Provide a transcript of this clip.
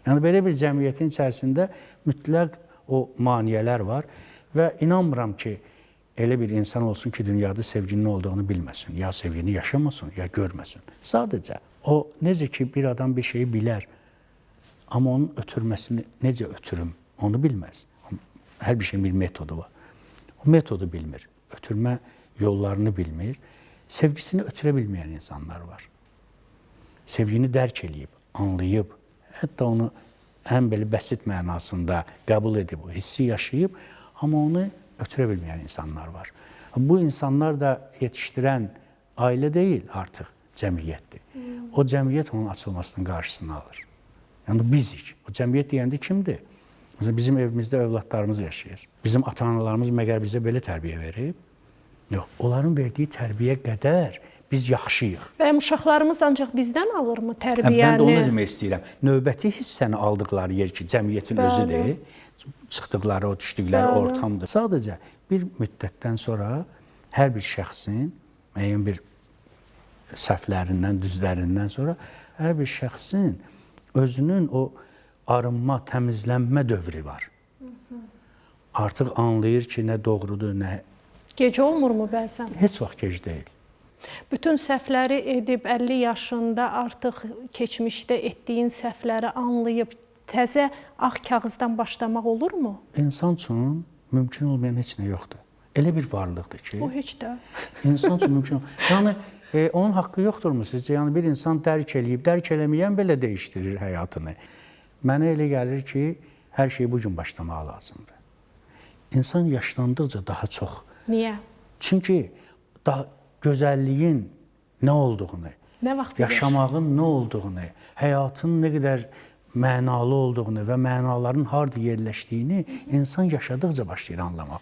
Yəni belə bir cəmiyyətin içərisində mütləq o maneələr var və inanmıram ki, elə bir insan olsun ki, dünyada sevginin nə olduğunu bilməsin, ya sevgini yaşamasın, ya görməsin. Sadəcə o necə ki bir adam bir şeyi bilər, amma onun ötürməsini necə ötürüm, onu bilməz. Hər bir şeyin bir metodu var. O metodu bilmir, ötürmə yollarını bilmir. Sevgisini ötürə bilməyən insanlar var. Sevgini dərk eləyib, anlayıb, hətta onu ən belə bəsit mənasında qəbul edib, o hissi yaşayıb, amma onu ötürə bilməyən insanlar var. Bu insanlar da yetişdirən ailə deyil artıq, cəmiyyətdir. O cəmiyyət onun açılmasının qarşısını alır. Yəni bizik. O cəmiyyət deyəndə kimdir? Məsələn, bizim evimizdə övladlarımız yaşayır. Bizim ata-analarımız məgər bizə belə tərbiyə verib? Yox, onların verdiyi tərbiyə qədər biz yaxşıyıq. Bəyəm uşaqlarımız ancaq bizdən alırmı tərbiyəni? Mən də onu demək istəyirəm. Növbəti hissəni aldıqları yer ki, cəmiyyətin özüdür. Çıxdıqları, o düşdükləri ortamdır. Sadəcə bir müddətdən sonra hər bir şəxsin müəyyən bir səhvlərindən, düzlərindən sonra hər bir şəxsin özünün o arınma, təmizlənmə dövrü var. Artıq anlayır ki, nə doğrudur, nə... Gec olmurmu bəzən? Heç vaxt gec deyil. Bütün səhvləri edib 50 yaşında artıq keçmişdə etdiyin səhvləri anlayıb təzə ağ kağızdan başlamaq olurmu? İnsan üçün mümkün olmayan heç nə yoxdur. Elə bir varlıqdır ki. O heç də. İnsan üçün mümkün. Yəni onun haqqı yoxdurmu sizcə? Yəni bir insan dərk eləyib, dərk eləməyən belə dəyişdirir həyatını. Mənə elə gəlir ki, hər şey bu gün başlamaq lazımdır. İnsan yaşlandıqca daha çox. Niyə? Çünki daha gözəlliyin nə olduğunu, nə vaxt bilir? Yaşamağın nə olduğunu, həyatın nə qədər mənalı olduğunu və mənaların harda yerləşdiyini insan yaşadıqca başlayır anlamağa.